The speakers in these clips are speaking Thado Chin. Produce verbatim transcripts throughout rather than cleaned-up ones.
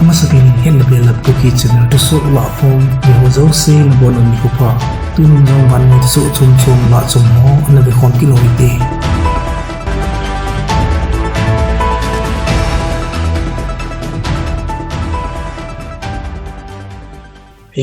Amasapen in hetna belap Kuki channel thusoh lahkhom, miho jouse nabonun nikho pha. Tunin jong vannoi thusoh chomchom lahchom ho ana vekhom kit u hite.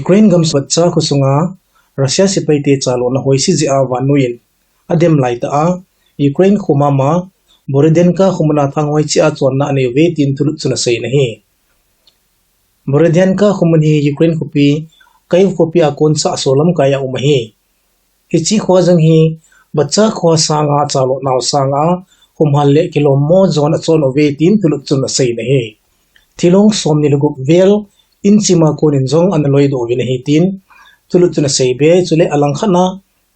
Ukraine gam Bucha kho sunga Russia sepaite chalona hoise jeh a vannoi in adem laitah a, Ukraine kho mama Borodyanka kho muna thanghoi cheh a chonna anei uve tin thulut chun asei in ahi. Borodyanka kho mun hi Ukraine khopi Kyiv khopi a kon chah solam kai a um ahi. Hiche kho jong hi Bucha kho sanga chalonau sanga humhal le kilommo jon achon uve tin thulut chun asei in ahi. Thilong somni le gup vel inchima konin jong ana loidoh uvin ahi tin thulut chun asei be, chule alangkhat a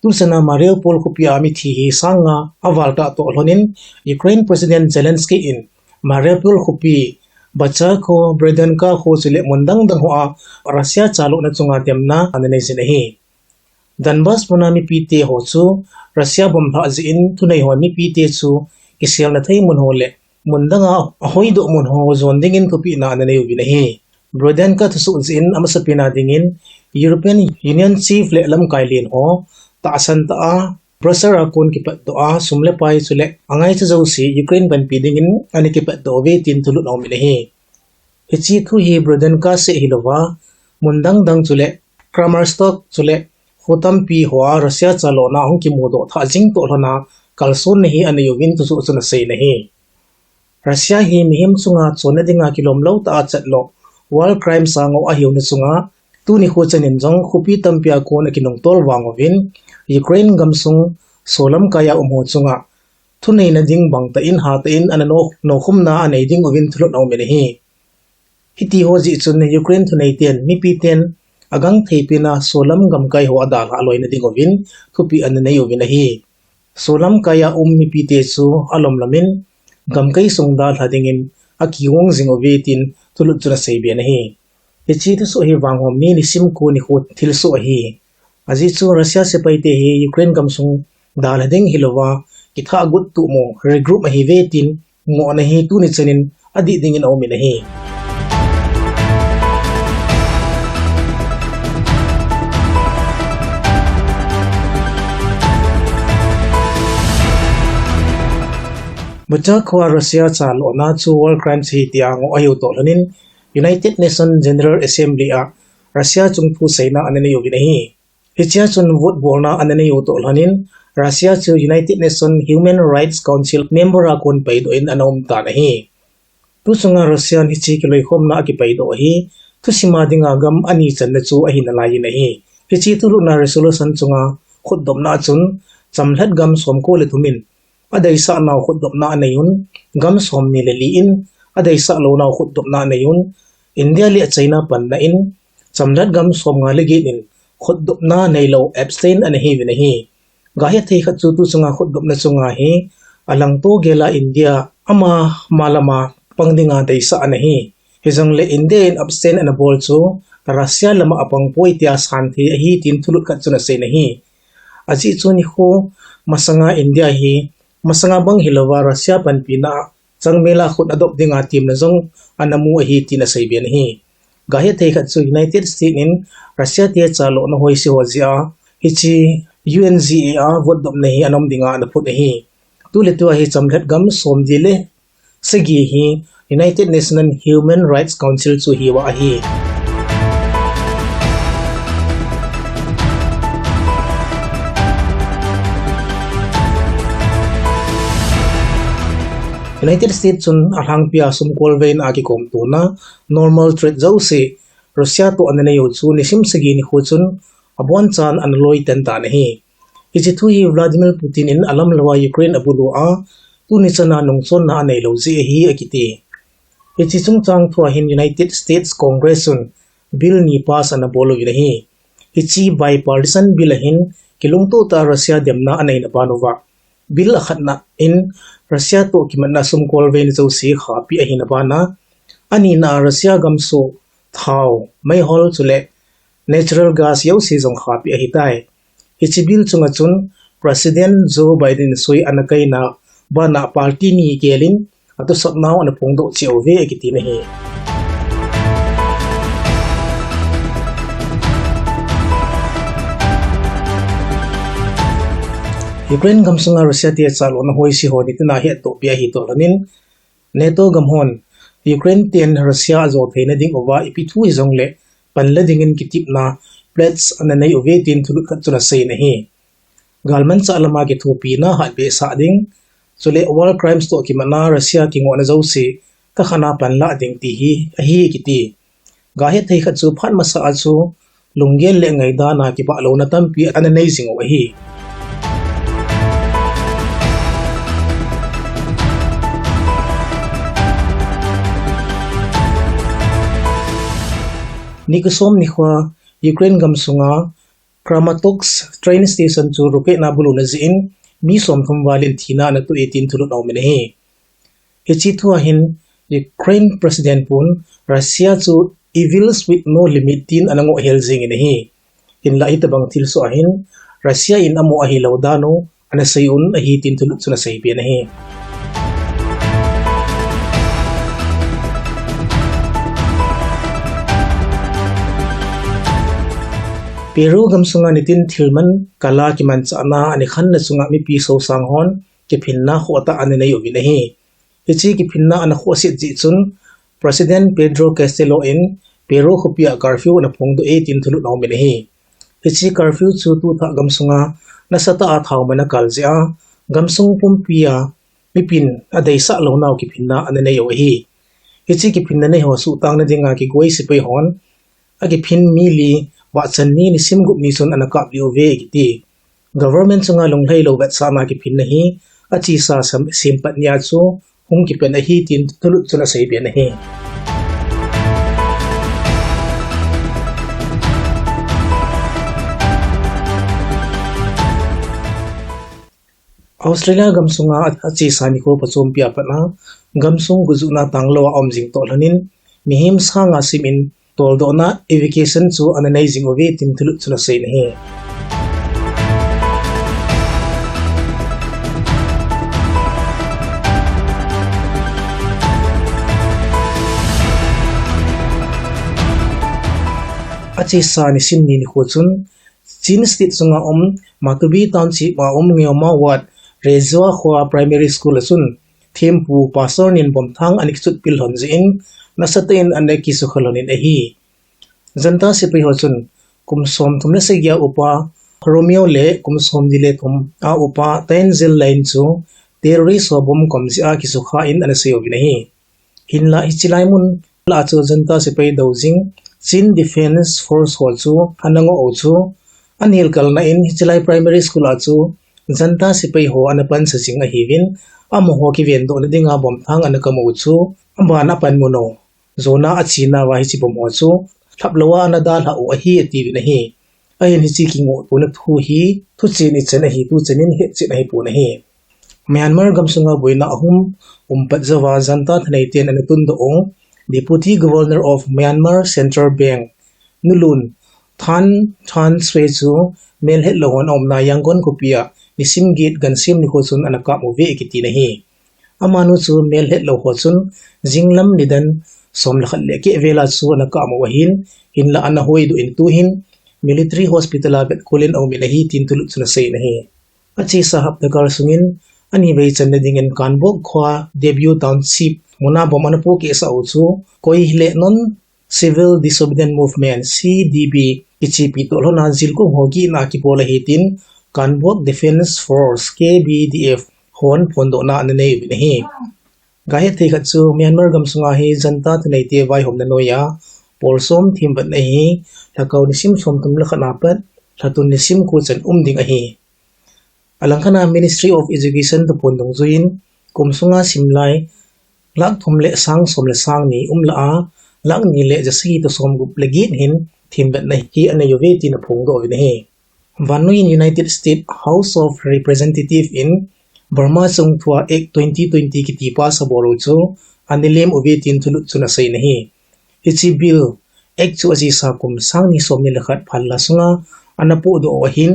tuchana Mariupol khopi a mithi hi sanga aval tah toh lhonin Ukraine President Zelensky in Mariupol khopi Bucha kho Borodyanka kho chule mun dang dang hoa Russia chalona chunga demna ana nei jin ahi. Donbas muna mipite ho chu Russia bomb lhah jeh in thunei hon mipite chu kiselna thei mun ho le mun danga ahoidoh mun ho jon dingin thupehna ana nei uvin ahi. Borodyanka thusoh jeh in amasapen a dingin European Union chief le lamkai len ho tahsan tah a Brussels a kon kipatdoh a sum le pai chule angaicha jouse Ukraine panpi dingin ana kipatdoh uve tin thulut aumin ahi. Hiche thu hi Borodyanka seh hilouva mun dang dang chule Kramatorsk chule kho tampi hoa Russia chalona hung kimudoh thah jing toh lhona kalsonna hi anei uvin thusoh chun asei in ahi. Russia hi mihem chunga chonna dinga kilom lou tah a chatlo war crime a ngoh ahiuna chunga tuni kho chanin jong khopi tampi a kon akinungtol vang uvin Ukraine gamsung solam kai a um ho chunga thuneina ding bangtah in hatah in ana no, nokhumna anei ding uvin thulut aumin ahi. Hiti ho jeh chun Ukraine thuneiten mipiten agangthei pena solam gamkai ho adalhah loina ding uvin thupeh ana nei uvin ahi. Solam kai a um mipite chu alomlamin gamkai sung dalha dingin akigong jing uve tin thulut chun asei be in ahi. Hiche thusoh hi vanghom ni nisim ko nikho thilsoh ahi. Ajeh chu Russia sepaite hi Ukraine gamsung dalha ding hilouva kithah got tumo regroup ahiuve tin ngohna hi tuni chanin adih dingin aumin ahi. Bucha khoa Russia chalona chu war crimes ahi tia ngoh ahiu toh lhonin United Nations General Assembly a Russia chungthu seina ana nei uvin ahi. Hichea chun vote bolna ana neiu toh lhonin Russia chu United Nations Human Rights Council member a kon paidoh in ana um tan ahi. Tuchunga Russia in hiche kiloikhomna akipaidoh hi thusima dinga gam ani channa chu ahi nalaiyin ahi. Hiche thulutna resolution chunga khutdopna a chun chamlhat gam somko le thum in adeisah nau khutdopna aneiun, gam somni le li in adeisah lounau khutdopna aneiun, India le China panna in chamlhat gam somnga le get in khutdopna neilou abstain ana hiuvin ahi. Gahet thei khat chu tuchunga khutdopna chunga hi alangto gela India ama malama pang dinga deisah ana hi. Hijongle India in abstain ana bol chu Russia lama apangpoi tia santhei ahi tin thulut khat chun aseiyin ahi. Ajeh chu nikho masanga India hi masanga bang hilouva Russia panpina changmela khut adop dinga temna jong ana mu ahi tin aseiben ahi. Gahet thei khat chu United States in Russia te chalona hoise ho jeh a hiche U N G A a vote dopna hi ana um dinga ana phut ahi. Tuletua hi chamlhat gam somli le sagi hi United Nations Human Rights Council chu hiuva ahi. United States chun alhangpia sumkolveina akikomtona normal trade jouse Russia toh ana neiu chu nisim sagi nikho chun abonchan ana loiten tan ahi. Hiche thu hi Vladimir Putin in alamlouva Ukraine abulu a tuni chana nungchonna aneilou jeh ahi akiti. Hiche chungchang thua hin United States Congress chun bill ni pass ana bol uvin ahi. Hiche bipartisan bill a hin kilungtoh tah a Russia demna aneina banuva bill akhatna in Russia toh kimatna sumkolveina jouse khahpeh ahina bana, anina a Russia gamso thao, meihol chule natural gas jouse jong khahpeh ahitai. Hiche bill chunga chun President Joe Biden sui ana kaina bana party ni gelin atosatnau ana phongdoh cheh uve akitin ahi. Ukraine gamsunga Russia te chalona hoise ho nitina hettohpi ahi toh lhonin, NATO gam hon Ukraine ten Russia ajo theina ding uva ipi thu hijongle panla dingin kitepna pledge ana nei uve tin thulut khat chun aseiyin ahi. Galmanchah lama kithopina hatbehsah ding, chule war crimes toh kimatna Russia kingohna jouse thakhatna panla ding ti hi ahi kiti. Gahet thei khat chu phat masa a chu lunggel le ngaidana kibahlouna tampi ana nei jing u ahi. Nikho som nikhoa Ukraine gamsunga Kramatorsk train station chu rocket na buluna jeh in mi somthum val in thina ana toh e tin thulut aumin ahi. Hiche thua hin Ukraine President pun Russia chu evils with no limit tin ana ngoh hel jingin ahi. Hinlah hitobang thilsoh ahin Russia in amo ahilou dan u ana sei un ahi tin thulut chun aseipen ahi. Peru gamsunga nitin thilman kala kimanchahna ana khanna chunga mipi sosang hon kiphinna khohtah ana nei uvin ahi. Hiche kiphinna ana khohset jeh chun President Pedro Castillo in Peru khopia curfew ana phongdoh e tin thulut aumin ahi. Hiche curfew chu tuthah gamsunga nasatah a thaoman akal jeh a gamsung pumpia mipin adeisah lounau kiphinna ana nei u ahi. Hiche kiphinna neiho suhtangna dinga kigoi sepai hon akiphin mi li vahchan ni nisim gup ni chun ana kaplih uve kiti. Government chunga lunglhailou vetsahna kiphinna hi achesa sem, sempatnia chu hung kipan ahi tin thulut chun aseipen ahi. Australia gamsunga achesa nikho pachompi a pat a gamsung gujuhna tanglou a aum jing toh lhonin mihem sang nga sim in toldohna evacuation chu ana nei jing uve tin thulut chun aseiyin ahi. Achesa nisim ni nikho chun Chin State sunga um Matupi Township a um Ngeoma Ward Rejua Khoa Primary School a chun thempu pastor nin bomthang ana kichutpil lhon jeh in nasatah in ana kisukha lhonin ahi. Junta sepai ho chun kum somthum le sagi a upa Romeo le kum somni le thum a upa Tenzil Lane chu terrorist ho bomb kom jeh a kisukha in ana sei uvin ahi. Hinlah hiche lai mun lah a chu Junta sepai dou jing Chin Defence Force ho chu ana ngoh u chu anelkalna in hiche lai Primary School a chu Junta sepai ho ana pansa jing ahiuvin amaho kivendohna dinga bomthang ana kam u chu aban apanmun u jona achenauva hiche bomb ho chu lhaplou a ana dalhah u ahi atiuvin ahi. Ahin hiche kingohtona thu hi thuchen ichan ahi, tuchan in hetchen ahipon ahi. Myanmar gamsunga boina ahung um pat jouva Junta thaneiten ana tundoh u Deputy Governor of Myanmar Central Bank Nulun Than Than Shwe chu melhetlou hon aumna Yangon khopia nisim get gansim nikho chun ana kap uve kiti ahi. Amanu chu melhetlou ho chun jinglam nidan som le khat le keh vel a chu ana kap u ahin, hinlah ana hoidoh in tuhin military hospital a vetkol in aumin ahi tin thulut chun aseiyin ahi. Achesa hapta kal sungin anivei channa dingin Kanbok khoa Debyu Township muna bomb ana pohkehsah u chu Koihlenon Civil Disobedience Movement, C D B, kichepi toh lhona jilkung ho gihna kibol ahi tin Kanbok Defence Force, K B D F, hon phondohna ana nei uvin ahi. Gahet thei khat chu Myanmar gamsunga hi Junta thaneite vaihomna noiya pol som themvetna hi lhakao nisim somthum le khat a pat lhatun nisim ko chan um ding ahi. Alangkhat a Ministry of Education thuphon dungjuiyin kum sunga simlai lakh thum le sang som le sang ni umlah a lakh ni le jasagi toh somgup le get hin themvetna hi anei uve tin aphongdoh uvin ahi. Vannoiyin United States House of Representative in Burma chungthua Act twenty twenty kiti pass abol u chu ana lem uve tin thulut chun aseiyin ahi. Hiche bill Act chu achesa kum sang ni somni le khat phalna sunga ana pohdoh u ahin,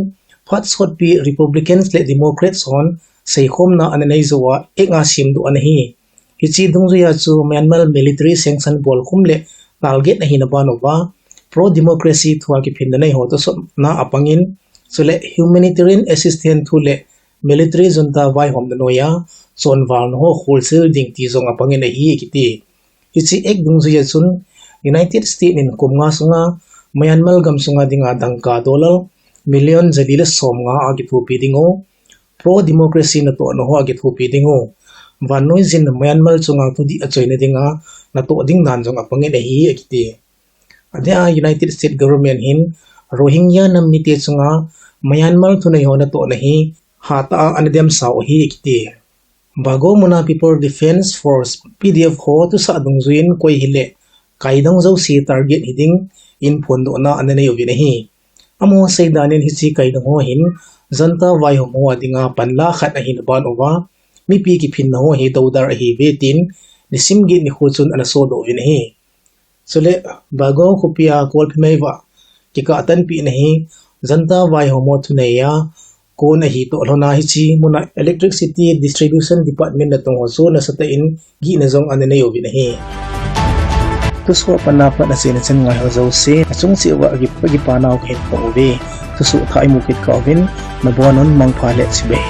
phat sotpi Republicans le Democrats hon seikhomna ana nei jouva Act a semdoh ana hi. Hiche dungjuiya chu Myanmar military sanction bolkhum le target ahina ban uva pro-democracy thua kiphinna neiho tosotna apangin, chule humanitarian assistance thu le military junta vaihomna noiya chonvalna ho kholchil ding ti jong apangin ahi akiti. Hiche act dungjuiya chun United States in kum nga sunga Myanmar gam sunga dinga dangka dollar million jali le somnga akithopi dingu, pro-democracy natohna ho akithopi dingu, vannoi jin Myanmar chunga thudih achoina dinga natoh ding dan jong apangin ahi akiti. Adeh a United States government hin Rohingya nam mite chunga Myanmar thunei ho natohna hi hatah a ana demsau ahi akiti. Bago muna People Defence Force, P D F ho thusah dungjuiyin koi hile kaidong jouse target hiding in phondohna ana nei uvin ahi. Amaho seidan in hiche kaidong ho hin junta vaihom ho adinga panla khat ahina ban uva, mipi kiphinna ho hi doudar ahiuve tin nisim get nikho chun ana sodoh uvin ahi. Chule Bago khopia Kolpimei va kikah tanpehna hi junta vaihom ho thuneiya kon ahi toh lhona hiche muna Electricity Distribution Department natong ho chu nasatah in gihna jong ana nei uvin ahi. Thusoh panna pat achaina chan ngaiho jouse achung cheh uva kipa, kipa nau kahin phong uve. Thusoh thah imu kit kah uvin, nabonun mangpha le chibai.